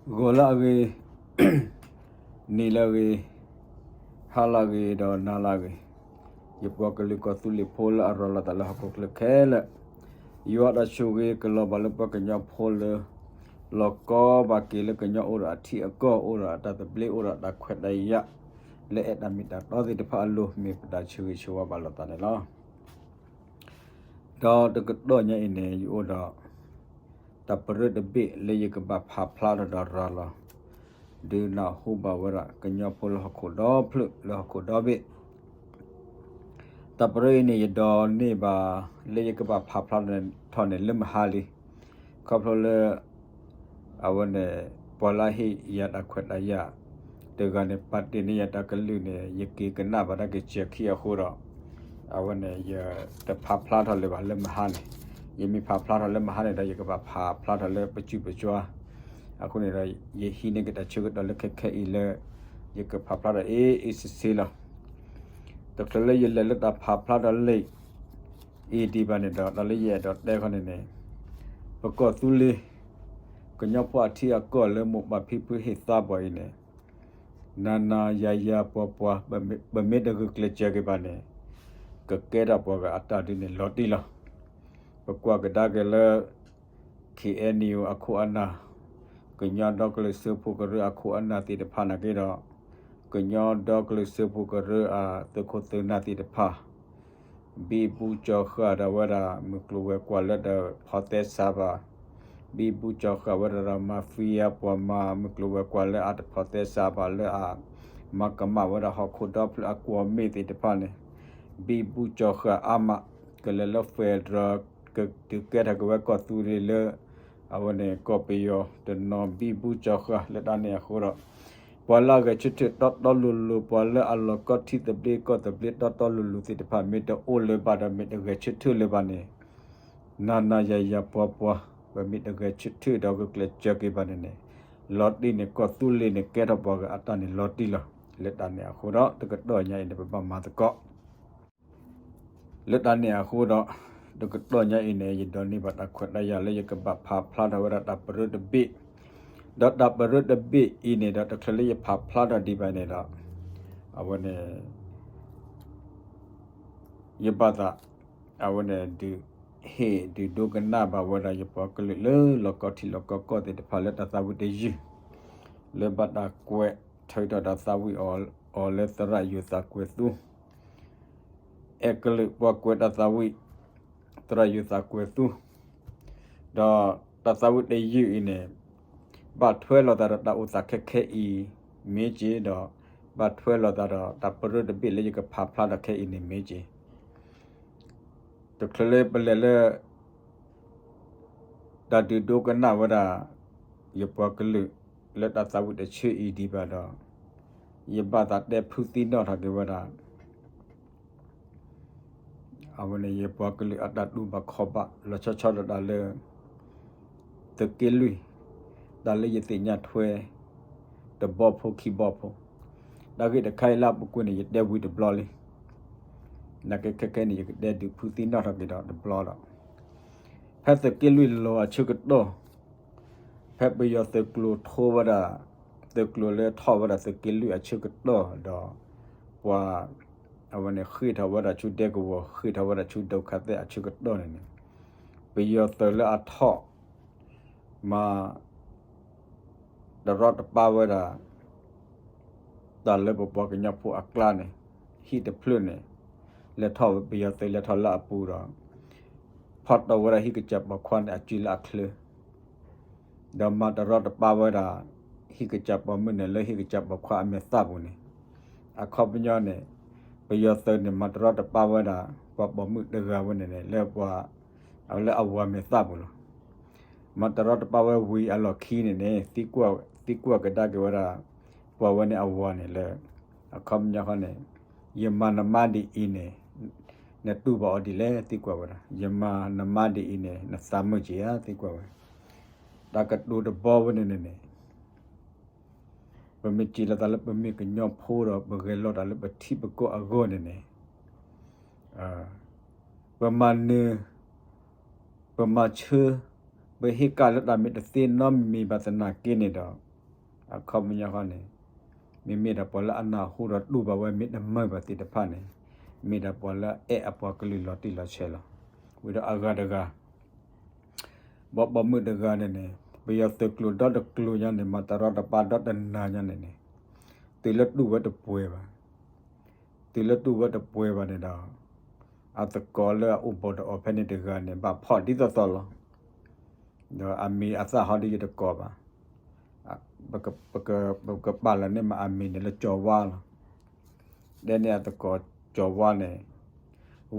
ဂီၤလၢအဂ့ၤ, နံၤလၢအဂ့ၤ, ဟါလၢအဂ့ၤ ဒီးနၤလၢအဂ့ၤ, ယပှၤကလုာ်ကီၢ်သူလ့ၤဖိလၢအရၤလီၤသးလၢဟီၣ်ခိၣ်ချၢခဲလၢာ်, ယွၤတၢ်ဆိၣ်ဂ့ၤကလီၤဘၣ်လၢပှၤကညီဖိလၢ လီၤကီဘၣ်က့ၤလၢကညီအိၣ်ဒီးအထံအကီၢ် အိၣ်ဒီးအတၢ်သဘျ့ အိၣ်ဒီးအတၢ်ခွဲးတၢ်ယာ် လၢအဲၣ်တၢ်မ့ၢ်တၢ်တီသ့ၣ်တဖၣ်အလိၤ မ့ၢ်ပတၢ်ဆၢဂ့ၤဆၢဝါဘၣ်လိာ်သးန့ၣ်လီၤ. ဒီးတကတီၢ်ညါအံၤန့ၣ် ယအိၣ်ဒီး တၢ်ပရၢတဘ့ၣ်လၢယကဘၣ်ဖးဖျါထီၣ်ဒီးရၤလီၤ ဒုးနၢ်ဟူဘၣ်ဝဲဒၣ် ကညီဖိလၢဟီၣ်ခိၣ်ဒီဖျၢၣ် လၢဟီၣ်ခိၣ်ဒီဘ့ၣ် တၢ်ပရၢအံၤန့ၣ် ယဒိးန့ၢ်ဘၣ် လၢယကဘၣ်ဖးဖျါထီၣ်န့ၣ်လၢမဟါလံ. ခီဖျိလၢ အဝဲန့ၣ် ပှၤလၢအဟ့ၣ်ယၤတၢ်ခွဲးတၢ်ယာ် တဂၤန့ၣ် ပာ်တ့ၢ်န့ၢ်ယၤတၢ်ကလုၢ်န့ၣ် ယက့ၤကနၣ်ဘၣ်တၢ်ကစၢၢ်ခံအဃိဒီး အဝဲန့ၣ် ယတဖးဖျါထီၣ်လၢၤဘၣ်လၢမဟါန့ၣ်. ယမ့ၢ်ဖးဖျါထီၣ်လၢမဟါန့ၣ်ဒီး ယကဘၣ်ဖးဖျါထီၣ်လၢပစုပစွါ အဃိန့ၣ်ဒီး ယဟံးန့ၢ်က့ၤတၢ်ဆၢကတီၢ်လၢခဲခဲအံၤလၢ ယကဖးဖျါထီၣ်အ့ၣ်အ့ၣ်ဆ့ဆ့လီၤ. တချုးလၢယလဲၤလၢတၢ်ဖးဖျါထီၣ်လံ အံၤဒံးဘၣ်န့ၣ်ဒီး တၢ်လၢယအဲၣ်ဒိးတဲခီန့ၣ်န့ၣ် ပကီၢ်သူလ့ၤ ကညီဖိအထံအကီၢ်လၢမိၢ်ပၢ်ဖံဖုဟ့ၣ်သါပှၤအံၤန့ၣ် နၤနၤယၤယၤပှၤပှၤ ပမ့ၢ်တဂုာ်ကျဲးစၢးက့ၤဘၣ်န့ၣ် ကကဲထီၣ်ပှၤဂၤအတၢ်ဒုးန့ၣ်လီၤတံၢ်လီၤ. ပကွၢ်ကဒါက့ၤလၢ ခ့ၣ်အဲၣ်ယူၣ် အခိၣ်အနၢ်, ကညီဒီကလုာ်စၢဖှိၣ်ကရၢအခိၣ်အနၢ်သ့ၣ်တဖၣ်နာ်က့ဒီး ကညီဒီကလုာ်စၢဖှိၣ်ကရၢအသုးခိၣ်သုးနၢ်သ့ၣ်တဖၣ် ဘံဘူကၠီၤဃာ်ဒီးဝဲဒၣ် မုၢ်ကျိၤဝဲၤကွာ်လၢတဖီၣ်သဲစးဘၣ်, ဘံဘူကၠီၤဃာ်ဝဲဒၣ်ဒီး mafia ပှၤမၤမုၢ်ကျိၤဝဲၤကွာ်လၢအမၤကမၣ်ဝဲဒၣ်ဟီၣ်ခိၣ်ဒီဖျၢၣ်အကွီၢ်မ့ၢ်သ့ၣ်တဖၣ်န့ၣ် ဘံဘူကၠီၤဃာ်အါမး ကလဲၤလၢ federal ကဒုးကဲထီၣ်က့ၤဝဲကီၢ်သူလ့ၤလၢ အဝဲန့ၣ် ကီၢ်ပယီၤတနီၤ ဘံဘူကၠီၤဃာ်လၢတၢ်န့ၣ်အဃိဒီး ပှၤလၢအဂဲၤဆၢထၢၣ်တီတီလိၤလိၤ ပှၤလၢအလီၤကီထံသဘျ့ကီၢ်သဘျ့တီတီလိၤလိၤသ့ၣ်တဖၣ် မ့ၢ်တအိၣ်လၢၤဘၣ်ဒီး မ့ၢ်တဂဲၤဆၢထၢၣ်လၢၤဘၣ်န့ၣ် နၤနၤယၤယၤပှၤပှၤ ပမ့ၢ်တဂဲၤဆၢထၢၣ်ဒီးဂုာ်ကျဲးစၢးက့ၤဘၣ်န့ၣ်န့ၣ် လီၤတံၢ်န့ၣ် ကီၢ်သူလ့ၤန့ၣ် ကဲထီၣ်ပှၤဂၤအတၢ်န့ၣ်လီၤတံၢ်လီၤ. လၢတၢ်န့ၣ်အဃိဒီး တကတီၢ်ညါအံၤန့ၣ် ပဘၣ်မၤသကိး လၢတၢ်န့ၣ်အဃိဒီး တကတီၢ်ညါအံၤန့ၣ် ယဒိးန့ၢ်ဘၣ်တၢ်ခွဲးတၢ်ယာ်လၢယကဘၣ်ဖးဖျါထီၣ်ဝဲဒၣ်တၢ်ပရၢတဘ့ၣ်, ဒီးတၢ်ပရၢတဘ့ၣ်အံၤန့ၣ်ဒီး တချုးလၢယဖးဖျါထီၣ်ဒံးဘၣ်န့ၣ်ဒီး အဝဲန့ၣ် ယဘၣ်သး အဝဲန့ၣ်ဒုး ဟ့ၣ်ဒုးဒိကနၣ်ဘၣ်ဝဲဒၣ်ယပှၤကလုာ်လၢလီၤကီထံလီၤကီကီၢ်သ့ၣ်တဖၣ်လၢတၢ်သးဝံၣ်တယုၢ် လၢဘၣ်တၢ်ကွဲးထုးထီၣ်တၢ်သးဝံၣ်အီၤလၢသရၣ်ယိၤသးကွဲၤသူ အဲကလုာ်ပှၤကွဲးတၢ်သးဝံၣ် သရၣ်ယိၤသးကွဲၤသူ ဒီးတၢ်သးဝံၣ်တယုၢ်အံၤန့ၣ် ဘၣ်ထွဲလိာ်သးဒီးတၢ်အိၣ်သးခဲခဲအံၤ မ့ၢ်က့ၤဒီး ဘၣ်ထွဲလိာ်သးဒီးတၢ်ပရၢတဘ့ၣ်လၢယကဖးဖျါထီၣ်ခဲအံၤန့ၣ်မ့ၢ်က့ၤ တချုးလၢပလဲၤလၢ တၢ်ဒုးဒိကနၣ်ဝဲဒၣ် ယပှၤကလုာ်လၢတၢ်သးဝံၣ်တဆၢအံၤဒံးဘၣ်ဒီး ယဘၣ်သးတဲဖုသံနီၣ်ထီၣ်က့ၤဝဲဒၣ် အဝဲန့ၣ်ယပှၤကလုာ်အတၢ်တူၢ်ဘၣ်ခီၣ်ဘၣ် လီၤဆီဆီဒၣ်တၢ်လၢ သုးက့လွံၢ် တၢ်လၢယသ့ၣ်ညါထွဲ တဘီဖိခံဘီဖိ တၢ်ဂ့ၢ်တခါအံၤလၢအပူၤကွံာ်န့ၣ် ယတဲဝံၤတဘျီလံ နာ်က့ခဲခဲန့ၣ် ယကတဲဒုးဖုသံနီၣ်ထီၣ်က့ၤဒီးတဘျီဒီး ဖဲသုးက့လွံၢ်လီၤအဆၢကတီၢ် ဖဲပယီၤသုးကျိၤထိဝဲဒၣ် သုးကျိၤလၢထီၣ်ဝဲဒၣ်သုးက့လွံၢ်အဆၢကတီၢ်ဒီး ပှၤ အဝဲန့ၣ်ဃ့ၢ်ထီၣ်ဝဲဒၣ်ဆူဒဲကဝီၤ ဃ့ၢ်ထီၣ်ဝဲဒၣ်ဆူဒုက္ခသည်အဆၢကတီၢ်န့ၣ်န့ၣ် ပယီၤသုးလၢအထီၣ် မၤ တရီတပါဝဲဒၣ် တၢ်လၢပပှၤကညီဖိအကျါန့ၣ် ဟံၣ်တဖျၢၣ်န့ၣ် လဲၤထီၣ် ပယီၤသုးလဲၤထီၣ်လၢအပူၤဒီး ဖီၣ်တီၢ်ဝဲဒၣ်ဟံၣ်ကစၢ်ပိာ်ခွါန့ၣ် အစုလၢအချၢ ဒီးမၤတရီတပါဝဲဒၣ် ဟံၣ်ကစၢ်ပိာ်မုၣ်န့ၣ် လၢဟံၣ်ကစၢ်ပိာ်ခွါအမဲာ်သၣ်ပူၤန့ၣ် အခီပညီန့ၣ် ပယီၤသုးန့ၣ် မၤတရီတပါဝဲဒၣ် ပှၤပိာ်မုၣ်တဂၤဝဲန့ၣ်န့ၣ် လၢပှၤ အဝဲလၢအဝၤမဲာ်သၣ်ပူၤလီၤ. မၤတရီတပါဝဲဝံၤအလီၢ်ခံန့ၣ်န့ၣ် သံကွၢ်ကဒါက့ၤဝဲဒၣ် ပှၤဝဲန့ၣ်အဝၤန့ၣ်လၢ အခီပညီဃီန့ၣ် ယမၤနမါဒ်အံၤန့ၣ် နတူၢ်ဘၣ်အီၤဒ်လဲၣ် သံကွၢ်ဝဲဒၣ် ယမၤနမါဒ်အံၤန့ၣ် နသးမုာ်က့ၤဧါ သံကွၢ်ဝဲ တၢ်ကတိၤတဘီဝဲန့ၣ်န့ၣ်န့ၣ် ပမ့ၢ်စံးလီၤသးလၢပမ့ၢ်ကညီဖိဒီး ပဂဲၤလိာ်တၢ်လၢပထံပကီၢ်အဂီၢ်န့ၣ်န့ၣ် ပမၤနၢၤ ပမၤဆၢ ပဟ့ၣ်ကၣ်လၢတၢ်မ့ၢ်တသ့နီတမံၤဘၣ်သနာ်က့န့ၣ်ဒီး အခီပညီဃီန့ၣ် မ့မ့ၢ်ဒၣ်ပှၤလၢအနၢ်ဟူဒီးတူၢ်ဘၣ်ဝဲမ့ၢ်တမုာ်ဘၣ်သ့ၣ်တဖၣ်န့ၣ် မ့ၢ်ဒၣ်ပှၤလၢအအဲၣ်အပှၤကလုာ်လီၤတံၢ်လီၤဆဲးလီၤ. ဝံၤဒီးအဂၤတဂၤ ဘီဘီမုၣ်တဂၤန့ၣ်န့ၣ် ပယီၤသုးကျိၤဒီတကျိၤညါန့ၣ် မၤတရီတပါဒီတနၤညါန့ၣ်န့ၣ် တုၤလၢတူၢ်ဝဲတပှဲၤဘၣ်. တုၤလၢတူၢ်ဝဲတပှဲၤဘၣ်န့ၣ်ဒီး အသကိးလၢအအိၣ်ဘီၣ်ဒီးအီၤဖဲန့ၣ်တဂၤန့ၣ် ဘၣ်ဖီၣ်ဒ်သိးသိးလီၤ. ဒီးအမံၤအသၣ်ဟီဒ်ယတကိးဘၣ်. ပကပာ်လီၤန့ၢ်မးအမံၤန့ၣ်လၢကၠီၤဝါလီၤ. တဲန့ၢ်အသကိးကၠီၤဝါန့ၣ်,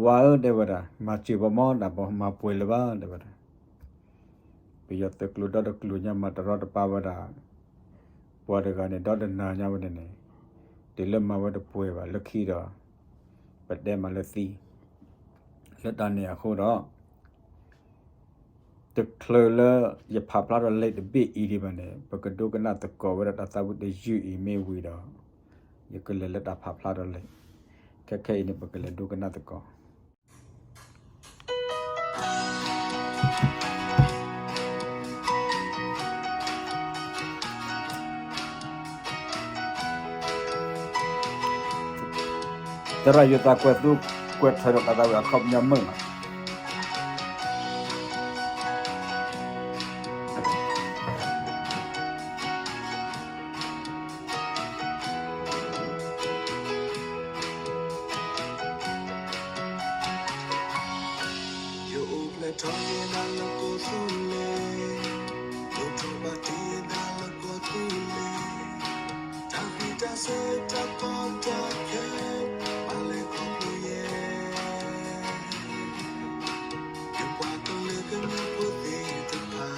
ဝါဧၢ တဲဝဲဒၣ်, မၤစၢၤပှၤမီၢ် တၢ်ပမၤပှဲၤလၢၤဘၣ် တဲဝဲဒၣ်. ပယီၤသုးကျိၤဒီတကျိၤညါမၤတရီတပါဝဲဒၣ် ပှၤတဂၤန့ၣ် ဒီတနၤညါဝဲန့ၣ်န့ၣ်, တုၤလၢမၤဝဲတပှဲၤဘၣ်လၢခံဒီး ပတဲမးလၢသံ. လၢတၢ်န့ၣ်အဃိဒီး တချုးလၢယဖးဖျါထီၣ်လံာ်တဘ့ၣ်အံၤဒံးဘၣ်န့ၣ် ပကဒိကနၣ်သကိးဝဲဒၣ်တၢ်သးဝံၣ်တယုၢ်အံၤမ့ၢ်ဝံၤဒီး ယကလဲၤလၢတၢ်ဖးဖျါထီၣ်လံာ်. ခဲခဲအံၤန့ၣ် ပကလဲၤဒိကနၣ်သကိး သရၣ်ယိၤသးကွဲးသူ ကွဲးထွဲဒီးတၢ်သးဝံၣ်အခီပညီမုာ်လီၤ. ယအိၣ်ဖျဲၣ်ထီၣ်ယဲဒၣ်လၢကီၢ်သူလ့ၤ, ဒိၣ်ထီၣ်ဘၣ်တ့ၢ်ယဲဒၣ်လၢကီၢ်သူလ့ၤ, တၢ်ဂံၢ်တၢ်စဲးတၢ်ကီတၢ်ခဲ, ဘၣ်လဲၤခီဖျိယဲ ယပှၤကလုာ်ကညီဖိသ့ၣ်တဖၣ်,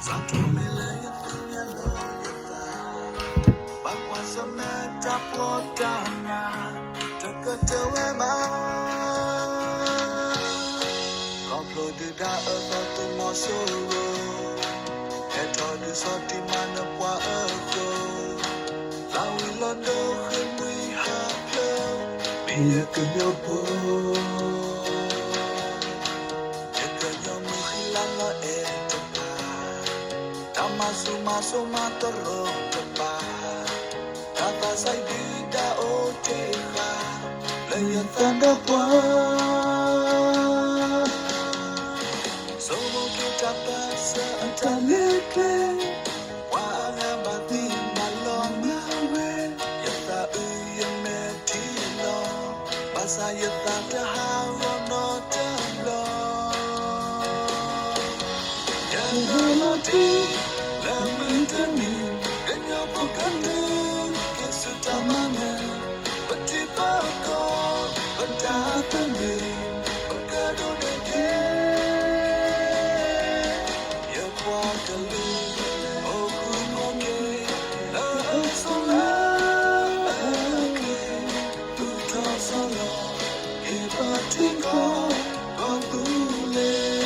စးထီၣ်မ့ၢ်လၢယသ့ၣ်ညါလီၤယသး, ဘၣ်ကွၢ်ဆၢၣ်မဲာ်တၢ်ဖှီၣ်တၢ်နး, တကတၢၢ်ဝဲဘၣ်. ခီဖျိဒုၣ်ဒါအၢသီသုးမီၤစိရိၤ, ဟဲထီၣ်ဒုးစီၤတံၢ်မၤနၢၤပှၤအဃိ, သးဝံၣ်လီၤဒိဃ့ၢ်မှံဟးဖျိး, မ့ၢ်ယကညီဖိ ယကညီမုၢ်ဃံလၤလီၤအဲၣ်တဖၣ်, တၢ်မၤဆူၣ်မၤစိးမၤတရီတပါ, တၢ်သးစၢ်ဒုၣ်ဒါအိၣ်တ့ၢ်ဃာ်, လၢယသးဒီးပှၤ ဆိမိၣ်က့ၤတၢ်ပၢၢ်ဆၢအတၢ်လဲၤကျဲ, ပှၤအဂၤဘၣ်သံဘၣ်လီၤမၢ်ဝဲ, ယသးအုးယမဲာ်ထံလီၤ, ဘၣ်ဆၣ်ယသးတဟးဂီၤနီတဘျီ. ယနီၢ်လီၤတံၢ် လၢမုၢ်တနံၤ, ကညီဖိကဒုးက့ၤဆူတၢ်မၤနၢၤ, ပထံပကီၢ် ပတၢ်သဘျ့, ပကဒိးန့ၢ်က့ၤ ယပှၤကလုာ် အိၣ်ဃူအိၣ်က့ၤ လၢအစိၤလၢအကျဲ, သူၣ်ထီၣ်ဆီလီၤ က့ၤပထံကီၢ် ကီၢ်သူလ့ၤ.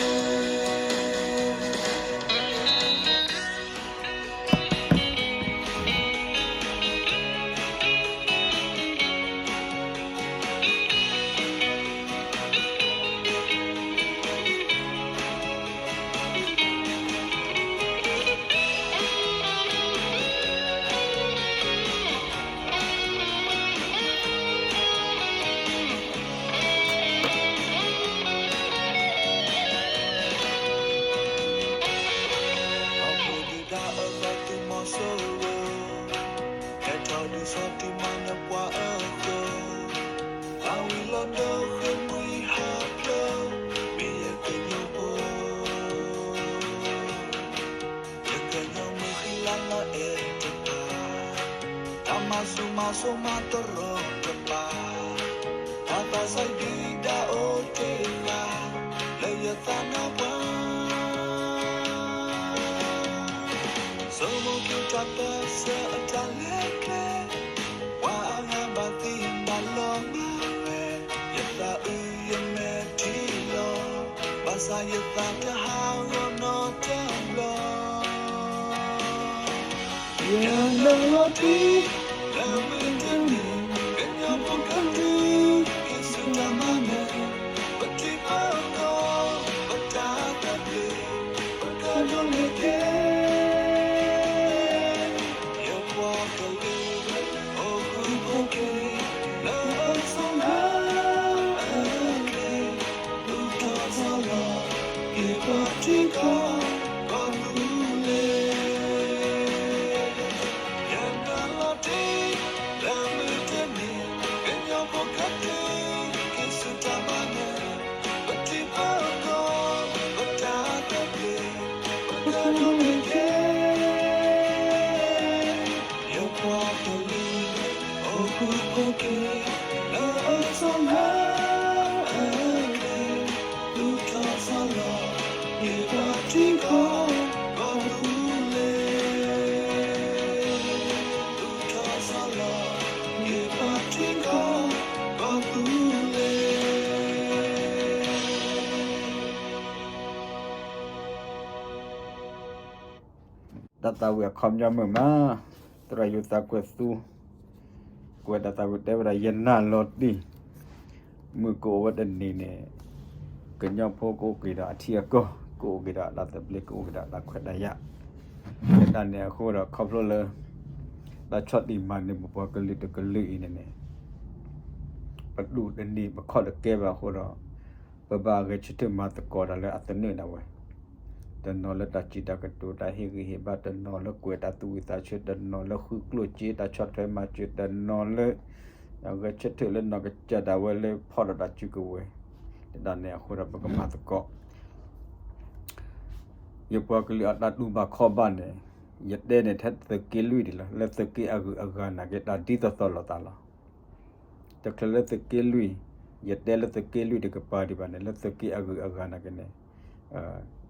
ဒုၣ်ဒါအၢသီသုးမီၤစိရိၤ, ဟဲထီၣ်ဒုးစီၤတံၢ်မၤနၢၤပှၤအဃိ, သးဝံၣ်လီၤဒိဃ့ၢ်မှံဟးဖျိး, မ့ၢ်ယကညီဖိ ယကညီမုၢ်ဃံလၤလီၤအဲၣ်တဖၣ်, တၢ်မၤဆူၣ်မၤစိးမၤတရီတပါ, တၢ်သးစၢ်ဒုၣ်ဒါအိၣ်တ့ၢ်ဃာ်, လၢယသးဒီးပှၤ ဆိမိၣ်က့ၤတၢ်ပၢၢ်ဆၢအတၢ်လဲၤကျဲ, ပှၤအဂၤဘၣ်သံဘၣ်လီၤမၢ်ဝဲ, ယသးအုးယမဲာ်ထံလီၤ, ဘၣ်ဆၣ်ယသးတဟးဂီၤနီတဘျီ. ယနီၢ်လီၤတံၢ် လၢမုၢ်တနံၤ, ကညီဖိကဒုးက့ၤဆူတၢ်မၤနၢၤ, ပထံပကီၢ် ပတၢ်သဘျ့, ပကဒိးန့ၢ်က့ၤ ယပှၤထံကီၢ်ကီၢ်သူလ့ၤ, ယနၢ်လီၤတ့ၢ်လၢမုၢ်တနံၤ ကညီဖိကသ့က့ၤဆူတၢ်မၤနၢၤ, ပထံပကီၢ် ပတၢ်သဘျ့ ပကဒိးန့ၢ်က့ၤ ယပှၤကလုာ် အိၣ်ဃူအိၣ်က့ၤ လၢအဆီၣ်လၢအကျဲ သူၣ်ထီၣ်ဆီၣ်လီၤ ယပှၤထံကီၢ်ကီၢ်သူလ့ၤ, သူၣ်ထီၣ်ဆီၣ်လီၤ ယပှၤထံကီၢ် ကီၢ်သူလ့ၤ. တၢ်သးဝံၣ်အခီပညီမုာ်မး, သရၣ်ယိၤသးကွဲးသူ, ကွဲးတၢ်သးဝံၣ်တဲဝဲဒၣ် ယနၢ်လီၤတ့ၢ်, မုၢ်ကအိၣ်ဝဲတနံၤန့ၣ် ကညီဖိကအိၣ်က့ၤဒီးအထံအကီၢ်, ကအိၣ်က့ၤဒီးတၢ်သဘျ့, ကအိၣ်က့ၤဒီးတၢ်ခွဲးတၢ်ယာ်, လၢတၢ်န့ၣ်အဃိဒီး ခီဖျိလၢ တၢ်ဆီၣ်တံၢ်မၤနၢၤပပှၤကလုာ်တကလုာ်အံၤန့ၣ်န့ၣ် ပဒူၣ်တနံၤပခီၣ်တကဲဘၣ်အဃိဒီး ပဘၣ်ဂဲၤဆၢထၢၣ်မၤသကိးတၢ်လၢအသနၢၣ်ဒၣ်ဝဲ, တနီၤလၢတၢ်စံးတၢ်ကတိၤ တၢ်ဟ့ၣ်ဂံၢ်ဟ့ၣ်ဘါ, တနီၤလၢကွဲးတၢ်သူၣ်ဝံၣ်သးဆၢ, တနီၤလၢဃုကျိၣ်စ့တၢ်ဆီၣ်ထွဲမၤစၢၤ, တနီၤလၢ ဂဲၤဆၢထၢၣ်လၢနီၢ်ကစၢ်ဒၣ်ဝဲလၢဖီၣ်ဒီးတၢ်စုကဝဲၤ, လၢတၢ်န့ၣ်အဃိဒီးပကမၤသကိး ယပှၤကလုာ်အတၢ်တူၢ်ဘၣ်ခီၣ်ဘၣ်န့ၣ်, ယတဲန့ၣ်ထဲသုးက့လွံၢ်ဒံးလီၤ, လၢသုးက့အဂုၤအဂၤနာ်က့ တၢ်ဒ်သိးသိးလိာ်သးလီၤ. တချုးလၢသုးက့လွံၢ်, ယတဲလၢသုးက့လွံၢ်တကပၤဒံးဘၣ်န့ၣ်, လၢသုးက့အဂုၤအဂၤနာ်က့န့ၣ်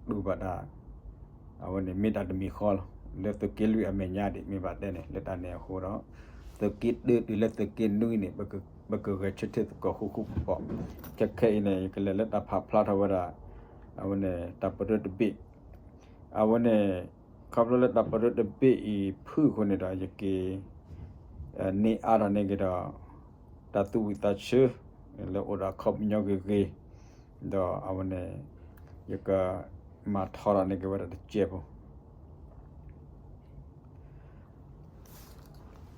တူၢ်ဘၣ်တၢ်, အဝဲန့ၣ်မ့ၢ်တၢ်တမံၤဃီလီၤ. လၢသုးက့လွံၢ်အမဲာ်ညါဒံး မ့ၢ်ဘၣ်တဲန့ၣ်, လၢတၢ်န့ၣ်အဃိဒီး သုးက့တၢတုၤလၢသုးက့နွံန့ၣ် ပကဂဲၤဆၢထၢၣ်သကိးဃူဃူဖိးဖိး, ခဲခဲအံၤန့ၣ် ယကလဲၤလၢတၢ်ဖးဖျါထီၣ်ဝဲဒၣ်, အဝဲန့ၣ် တၢ်ပရၢတဘ့ၣ်, အဝဲန့ၣ် ခီဖျိလၢတၢ်ပရၢတဘ့ၣ်အံၤဖုၣ်အဃိန့ၣ်ဒီး ယက့ၤ န့ၢ်အါထီၣ်န့ၢ်က့ၤဒီး တၢ်သူၣ်ဝံၣ်သးဆၢ လၢအိၣ်ဒီးအခီပညီဂ့ၤဂ့ၤ, ဒီးအဝဲန့ၣ် ယကမၤထီထီၣ်န့ၢ်က့ၤဝဲဒၣ်တစဲးဖိ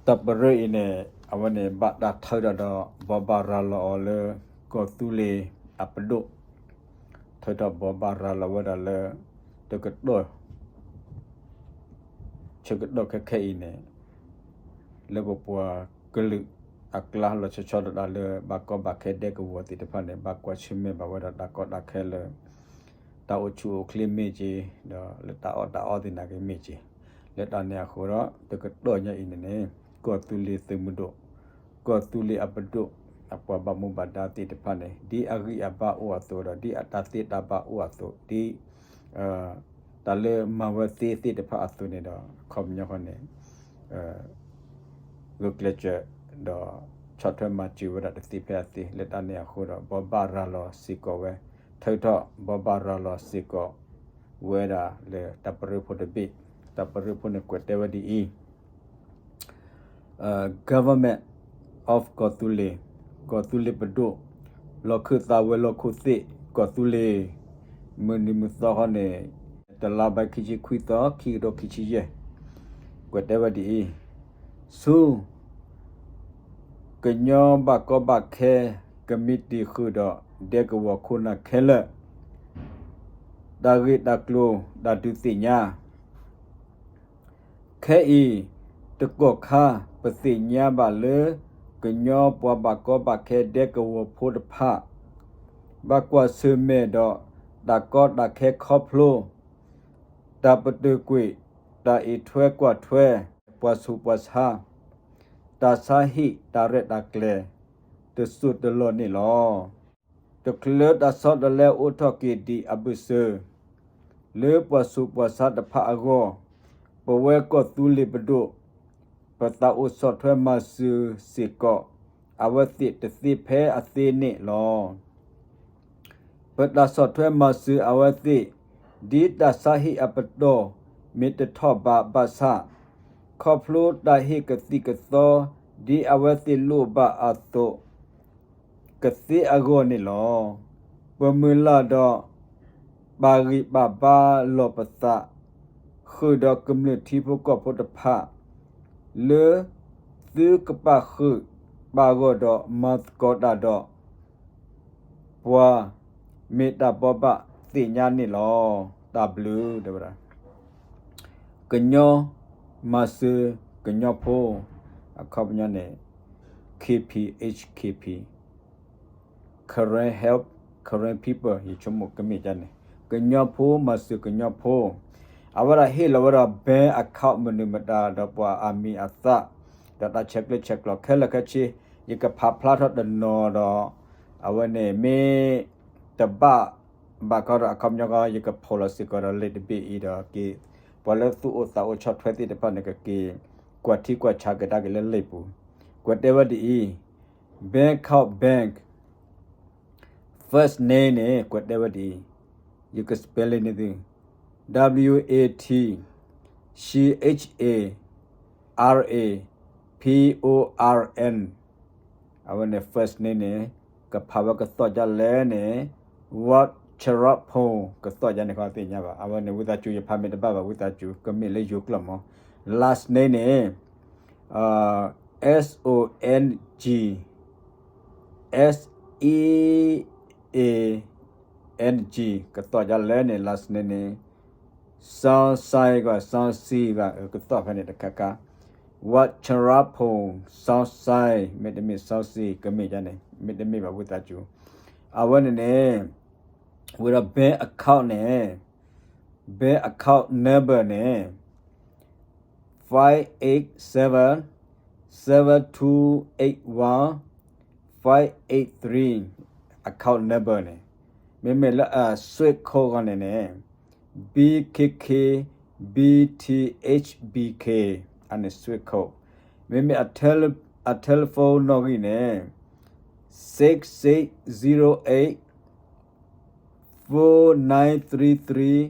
တၢ်ပရၢအံၤန့ၣ် အဝဲန့ၣ်ဘၣ်တၢ်ထုးထီၣ်ဒီး ဘိးဘၣ်ရၤလီၤအီၤလၢ ကီၢ်သူလ့ၤအပဒိၣ်, ထုးထီၣ်ဘိးဘၣ်ရၤလီၤဝဲဒၣ်လၢ တကတီၢ် ဆၢကတီၢ်ခဲခဲအံၤန့ၣ် လၢပပှၤကလုာ်အကျါ လီၤဆီဆီဒၣ်တၢ်လၢ ဘၣ်ကီဘၣ်ခဲဒဲကဝီၤသ့ၣ်တဖၣ်န့ၣ် ဘၣ်ကွၢ်ဆၢၣ်မဲာ်ဘၣ်ဝဲဒၣ်တၢ်ကီတၢ်ခဲလၢ တၢ်အိၣ်ဆူၣ်အိၣ်ချ့မ့ၢ်ဂ့ၤ, ဒီးလၢတၢ်အီၣ်တၢ်အီသ့ၣ်နာ်က့မ့ၢ်ဂ့ၤ, လၢတၢ်န့ၣ်အဃိဒီး တကတီၢ်ညါအံၤန့ၣ်န့ၣ် ကီၢ်သူလ့ၤသုးမုၢ်ဒိၣ်, ကီၢ်သူလ့ၤအပဒိၣ်, အပှၤဘၣ်မူဘၣ်ဒါသ့ၣ်တဖၣ်န့ၣ် ဒ်အဂံၢ်အဘါအိၣ်အသိးဒီး ဒ်အတၢ်သ့တၢ်ဘၣ်အိၣ်အသိး, ဒ် တၢ်လၢမၤဝဲသ့သ့ၣ်တဖၣ်အသိးန့ၣ်ဒီး အခီပညီဃီန့ၣ် ဂုာ်ကျဲးစၢး ဒီးဆီၣ်ထွဲမၤစၢၤဝဲဒၣ်တသ့ဖဲအသ့ လၢတၢ်န့ၣ်အဃိဒီး ဘိးဘၣ်ရၤလီၤစ့ၢ်ကီးဝဲ, ထုးထီၣ်ဘိးဘၣ်ရၤလီၤစ့ၢ်ကီးဝဲဒၣ်လၢတၢ်ပရၢဖိတဘ့ၣ်, တၢ်ပရၢဖိန့ၣ်ကွဲးတဲဝဲဒ်အံၤ Government of ကီၢ်သူလ့ၤ, ကီၢ်သူလ့ၤပဒိၣ်, လီၢ်ခၢၣ်သးဝဲၤလီၢ်ခိၣ်သ့ၣ် ကီၢ်သူလ့ၤ, မုၢ်နံၤမုၢ်သီခီန့ၣ် တလါဘၣ်ခံဆံခွံသီ ခံကထိခံဆံယဲၢ်, ကွဲးတဲဝဲဒ်အံၤ, ဆူ ကညီဘၣ်ကီဘၣ်ခဲ ကမံးတံာ်ဃုာ်ဒီး ဒဲကဝီၤခိၣ်နၢ်ခဲလၢာ် တၢ်ဂ့ၢ်တၢ်ကျိၤတၢ်ဒုးသ့ၣ်ညါ ခဲအံၤတကီၢ်ခါ ပသ့ၣ်ညါဘၣ်လၢ ကညီပှၤဘၣ်ကီဘၣ်ခဲဒဲကဝီၤဖိတဖၣ် ဘၣ်ကွၢ်ဆၢၣ်မဲာ်ဒီး တၢ်ကီတၢ်ခဲခီဖျိ တၢ်ပတုာ်ကွံာ် တၢ်အံးထွဲကွၢ်ထွဲ ပှၤဆူးပှၤဆါ တၢ်ဆါဟံၣ်တၢ်ရဲၣ်တၢ်ကျဲၤ တစိၢ်တလီၢ်န့ၣ်လီၤ. တချုးလၢတၢ်ဆီတလဲအိးထီၣ်က့ၤဒံးအဘၢၣ်စၢၤ လၢပှၤဆူးပှၤဆါတဖၣ်အဂီၢ် ပဝဲကီၢ်သူလ့ၤပဒိၣ် ပသးအိၣ်ဆီၣ်ထွဲမၤစၢၤစ့ၢ်ကီး အဝဲသ့ၣ်တသ့ဖဲအသ့န့ၣ်လီၤ. ပတၢ်ဆီၣ်ထွဲမၤစၢၤအဝဲသ့ၣ် ဒ်တၢ်ဆါဟံၣ်အပတီၢ် မ့ၢ်တထီၣ်ဘးဘၣ်ဆၣ် ခီဖျိတၢ်ဟ့ၣ်ကသံၣ်ကသီ ဒ်အဝဲသ့ၣ်လိၣ်ဘၣ်အသိး ကသ့အဂီၢ်န့ၣ်လီၤ. ပမုၢ်လၢ်ဒီး ပာ်ဂံၢ်ပာ်ဘါလီၤပသး ဃုာ်ဒီးကမျၢၢ်ထံဖိကီၢ်ဖိတဖၣ် လၢသုကပာ်ဃုာ်ပာ်ဂီၢ်ဒီးမၤသကိးတၢ်ဒီး ပှၤမ့ၢ်တၢ်ဘိးဘၣ်သ သ့ၣ်ညါန့ၣ်လီၤ. တၢ်ဘျုး တဲဝဲဒၣ် ကညီမၤစၢၤကညီဖိ အခီပညီန့ၣ် K P H K P, Karen Help Karen People ယဆိကမိၣ်ကမ့ၢ်ဒ်န့ၣ် ကညီဖိမၤစၢၤကညီဖိ အဝဲဒၣ်ဟ့ၣ်လီၤဝဲဒၣ် bank account မနုၤမတၤ ဒီးပှၤအမံၤအသၣ် ဒီးတၢ်ဆဲးကျၢဆဲးကျိးခဲလၢာ်ခဲဆ့ ယကဖးဖျါထီၣ်တနီၤဒီး အဝဲန့ၣ်မ့ၢ် တဘၣ်ဘၣ်ခီဒီး အခီပညီခီ ယကဖီၣ်လီၤစ့ၢ်ကီးဒီး link တဘ့ၣ်အံၤဒီးက့ၤ ပှၤလၢသူၣ်အိၣ်သးအိၣ်ဆီၣ်ထွဲသ့ၣ်တဖၣ်န့ၣ် ကက့ၤကွၢ်ထံကွၢ်ဆးကဒါက့ၤလၢ link ပူၤ ကွဲးတဲဝဲဒ်အံၤ, Bangkok Bank first name န့ၣ် ကွဲးတဲဝဲဒ်အံၤ, ယက spelling န့ၢ်သု, W A T C H A R A P O R N အဝဲန့ၣ် first name န့ၣ် ကဖးဝဲကသီၣ်ဒ်လဲၣ်န့ၣ် Vacirapong ကသီၣ်ဒ်န့ၣ်ခီသ့ၣ်ညါဘၣ်. အဝဲန့ၣ် ဝံသးစူၤ ယဖးမ့ၢ်တဘၣ်ဘၣ် ဝံသးစူၤ ကမ့ၢ်လၢယိၤကျိာ်မး. Last name န့ၣ် S O N G S E A N G ကသီၣ်ဒ်လဲၣ်န့ၣ် last name န့ၣ် Sonsai ဂီၢ် Sonsai ဂီၢ် ကသီၣ်ဖဲန့ၣ်တခါခါ, Vacirapong Sonsai မ့တမ့ၢ် Sonsai ကမ့ၢ်ဒ်န့ၣ် မ့တမ့ၢ်ဘၣ် ဝံသးစူၤ. အဝဲန့ၣ်န့ၣ် ဝံၤဒီး bank account န့ၣ် bank account number န့ၣ် five eight seven, seven two eight one, five eight three account number န့ၣ်, မ့မ့ၢ်လၢအ swift code ဂီၢ်န့ၣ်န့ၣ် B K K B T H B K အန့ၣ် swift code, မ့မ့ၢ်အ tele အ telephone နီၣ်ဂံၢ်န့ၣ် six six zero eight, four nine three three,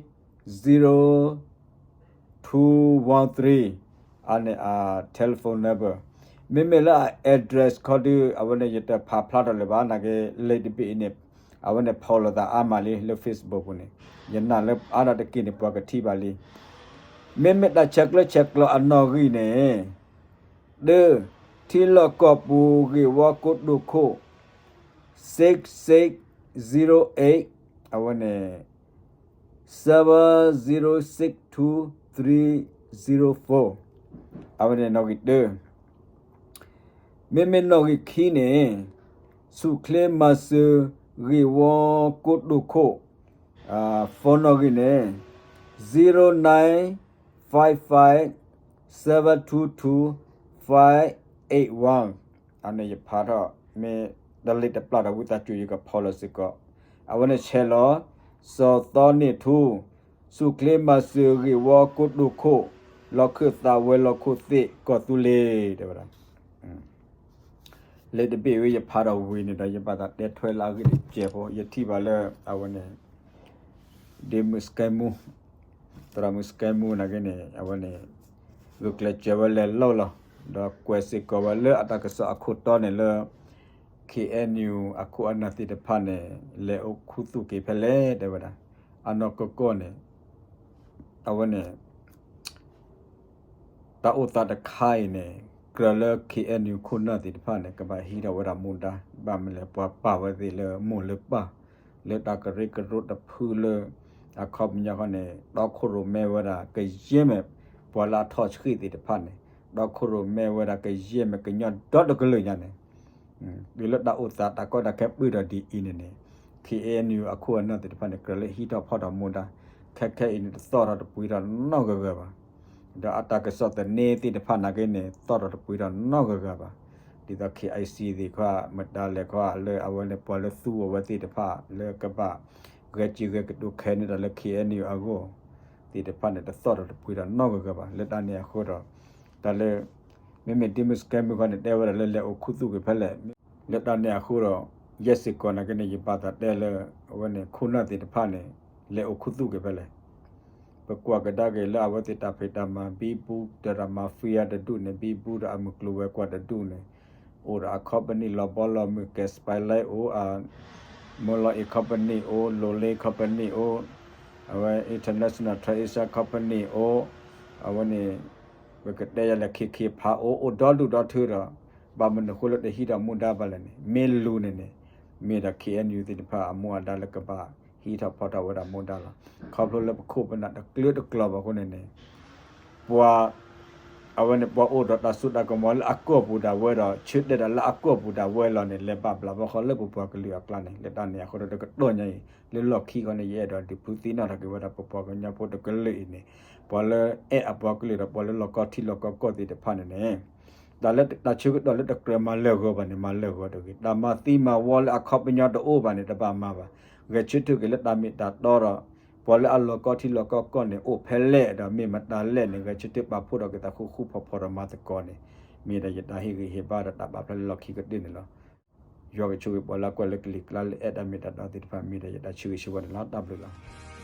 zero two one three အန့ၣ်အ telephone number, မ့မ့ၢ်လၢအ address ခီဒုး အဝဲန့ၣ် ယတဖးဖျါထီၣ်လၢၤဘၣ် နာ်က့ link တဘ့ၣ်အံၤန့ၣ် အဝဲန့ၣ် ဖီၣ်လိာ်သးအါမးလံ လၢ Facebook ပူၤန့ၣ်, ယနာ်လၢအါဒီးတက့ၢ်န့ၣ် ပှၤကထံၣ်ဘၣ်လံ. မ့မ့ၢ်တၢ်ဆဲးကျၢဆဲးကျိးအနီၣ်ဂံၢ်န့ၣ် တၢ, ထံလီၢ်ကီၢ်ပူၤဂ့ၢ်ဝီကိတိာ်ခိၣ် six six zero eight, အဝဲန့ၣ် seven zero six two three zero four, အဝဲန့ၣ်နီၣ်ဂံၢ်တၢ. မ့မ့ၢ်နီၣ်ဂံၢ်ခံန့ၣ် ဆူၣ်ချ့မၤစၢၤဂ့ၢ်ဝီကိတိာ်ခိၣ် phone နီၣ်ဂံၢ်န့ၣ် zero nine five five seven two two five eight one, အန့ၣ်ယဖးထီၣ် မ့ၢ်တလ့ၣ်တပျၢ်ဒီး ဝံသးစူၤ ယကဖီၣ်လီၤစ့ၢ်ကီး. အဝဲန့ၣ်ဆဲးလီၤ စီၤသီန့ၢ်ထူ ဆူၣ်ချ့မၤစၢၤဂ့ၢ်ဝီကိတိာ်ခိၣ် လီၢ်ခၢၣ်သးဝဲၤလီၢ်ခိၣ်သ့ၣ် ကီၢ်သူလ့ၤ တဲဝဲဒၣ် link တဘ့ၣ်ဝဲ ယဖးဒီးဝံၤန့ၣ်ဒီး ယဘၣ်သးတဲထွဲလၢအဂ့ၢ်တစဲးဖိ ယထံၣ်ဘၣ်လၢ အဝဲန့ၣ် ဒ်မုၢ်စကဲမူ သရၣ်မုၢ်စကဲမူနာ်က့န့ၣ် အဝဲန့ၣ် ဂုာ်ကျဲးစၢးဝဲလဲၤလိာ်လီၤ, ဒီးကွဲးစ့ၢ်ကီးဝဲလၢအတၢ်ကစီၣ်အခိၣ်တီန့ၣ်လၢ K N U အခိၣ်အနၢ်သ့ၣ်တဖၣ်န့ၣ် လဲၤအိၣ်ခူသူၣ်က့ၤဖဲလဲၣ် တဲဝဲဒၣ်. အနီၢ်ကီၢ်ကီၢ်န့ၣ် အဝဲန့ၣ် တၢ်အိၣ်သးတခါအံၤန့ၣ် ကြၢးလၢ K N U ခိၣ်နၢ်သ့ၣ်တဖၣ်န့ၣ် ကဘၣ်ဟံးထီၣ်ဝဲဒၣ်မူဒါ ဘၣ်မနုၤလဲၣ် ပှၤပာ်ဝဲသ့ၣ်လၢမိၢ်လၢပၢ် လၢတၢ်ကရၢကရိတဖုလၢ အခီပညီဃီန့ၣ် တီခိၣ်ရိၣ်မဲဝဲဒၣ်ကယဲၢ်မ့ၢ် ပှၤလၢအထီၣ်ဆှံသ့ၣ်တဖၣ်န့ၣ် တီခိၣ်ရိၣ်မဲဝဲဒၣ်ကယဲၢ်မ့ၢ်ကညီဒီတကလုာ်ညါန့ၣ် တုၤလၢတၢ်အိၣ်သးတၢ်ကီတၢ်ခဲပၢၢ်ဒီးဒ်အံၤန့ၣ်န့ၣ် K N U အခိၣ်အနၢ်သ့ၣ်တဖၣ်န့ၣ် ကြၢးလၢဟံးထီၣ်ဖီၣ်ထီၣ်မူဒါ ခဲခဲအံၤန့ၣ် တသီၣ်ထီၣ်တပှ့ၤထီၣ်နီတဂၤဂၤဘၣ်. ဒီးအတၢ်ကစီၣ်သန့သ့ၣ်တဖၣ်နာ်က့န့ၣ် သီၣ်ထီၣ်တပှ့ၤထီၣ်နီတဂၤဂၤဘၣ်. ဒ်သိး K I C သ့ၣ်တဖၣ် မတၤလဲၣ်ခီ လၢအဝဲန့ၣ် ပှၤလၢသူအီၤဝဲသ့ၣ်တဖၣ် လၢကဘၣ်ဂဲၤစံၣ်ဂဲၤကတိၤခဲန့ၣ်ဒီးလၢ K N U အဂီၢ် သ့ၣ်တဖၣ်န့ၣ် တသီၣ်ထီၣ်တပှ့ၤထီၣ်နီတဂၤဂၤဘၣ်. လၢတၢ်န့ၣ်အဃိဒီး တၢ်လၢ မ့မ့ၢ်ဒ်မုၢ်စကဲမုၢ်ခီန့ၣ် တဲဝဲဒၣ်လၢလဲၤအိၣ်ခူသူၣ်က့ၤဖဲလဲၣ် လၢတၢ်န့ၣ်အဃိဒီး ယဲစ့ၢ်ကီးနာ်က့န့ၣ် ယဘၣ်သးတဲလၢ အဝဲန့ၣ်ခိၣ်နၢ်သ့ၣ်တဖၣ်န့ၣ် လဲၤအိၣ်ခူသူၣ်က့ၤဖဲလဲၣ်. ပကွၢ်ကဒါက့ၤလၢအဝဲသ့ၣ်တၢ်ဖံးတၢ်မၤ ဘံဘူ တရၣ် mafia တဒူၣ်န့ၣ် ဘံဘူဒီးအမုၢ်ကျိၤဝဲၤကွာ်တဒူၣ်န့ၣ် အိၣ်ဒီးအ company လီၤဘီလီၤမုၢ် ကဲ spy line အိၣ် အ မလီၤအ့ company အိၣ် လိၤလ့ company အိၣ် အဝဲ international trade Asia company အိၣ် အဝဲန့ၣ် ပကတဲယၤလဲၣ် ခ့ခ့ဖးအိၣ် အိၣ်ဒီဒူၣ်ဒီထၢဒီး ဘၣ်မနုၤဃိလၢတဟံးထီၣ်မူဒါဘၣ်လဲၣ်န့ၣ် မ့ၢ်လူၤန့ၣ်န့ၣ် မ့ၢ်ဒၣ် K N U သ့ၣ်တဖၣ်အမူအဒါလၢကဘၣ် ဟံးထီၣ်ဖီထီၣ်ဝဲဒၣ်မူဒါလီၤ. ခီဖျိလၢပခိၣ်ပနၢ်တကျၢတကျီဘၣ်အဃိန့ၣ်န့ၣ် ပှၤ အဝဲန့ၣ် ပှၤအိၣ်ဒီးတၢ်စိတၢ်ကမီၤလၢအကီၢ်ပူၤဒၣ်ဝဲဒီး ဆၢတဲာ်ဒၣ်လၢအကီၢ်ပူၤဒၣ်ဝဲလီၤန့ၣ် လဲၤဘၣ်ဘျးဘၣ်ဃီလၢပပှၤကလုာ်အကျါန့ၣ် လၢတၢ်န့ၣ်အဃိဒီး တကတီၢ်ညါအံၤ လၢလီၢ်ခံခီန့ၣ် ယအဲၣ်ဒိးဒုးဖုးသ့ၣ်နီၣ်ထီၣ်က့ၤဝဲဒၣ်ပပှၤကညီဖိတကလုာ်အံၤန့ၣ် ပှၤလၢအဲၣ်အပှၤကလုာ်ဒီးပှၤလၢလီၢ်ကီထံလီၢ်ကီကီၢ်သ့ၣ်တဖၣ်န့ၣ်န့ၣ် တၢ်လၢတၢ်ဆၢကတီၢ်လၢတကြၢးမၤလၢာ်ဂီၤဘၣ်န့ၣ် မၤလၢာ်ဂီၤတဂ့ၤ. တၢ်မၤသံမၤဝီလၢအခီပညီတအိၣ်ဘၣ်န့ၣ် တဘၣ်မၤဘၣ်. ဂဲၤဆၢထၢၣ်က့ၤလၢတၢ်မ့ၢ်တၢ်တီဒီး ပှၤလၢအလီၢ်ကီထံလီၢ်ကီကီၢ်န့ၣ် အိၣ်ဖဲလဲၣ်ဒီးမ့ၢ်မတၤလဲၣ်န့ၣ် ဂဲၤဆၢထၢၣ်ပာ်ဖှိၣ်ထီၣ်က့ၤသးဃူဃူဖိးဖိးဒီးမၤသကိးန့ၣ် မ့ၢ်ဒၣ်ယတၢ်ဟ့ၣ်ဂံၢ်ဟ့ၣ်ဘါဒီးတၢ်ပာ်ဖျါလၢလီၢ်ခံကတၢၢ်န့ၣ်လီၤ. ယွၤကဆိၣ်ဂ့ၤပှၤလၢအကွၢ်လၢကလံၤကျါလၢအဲၣ်တၢ်မ့ၢ်တၢ်တီသ့ၣ်တဖၣ် မ့ၢ်ဒၣ်ယတၢ်ဆၢဂ့ၤဆၢဝါန့ၣ်လီၤ. တၢ်ဘျုးလီၤ.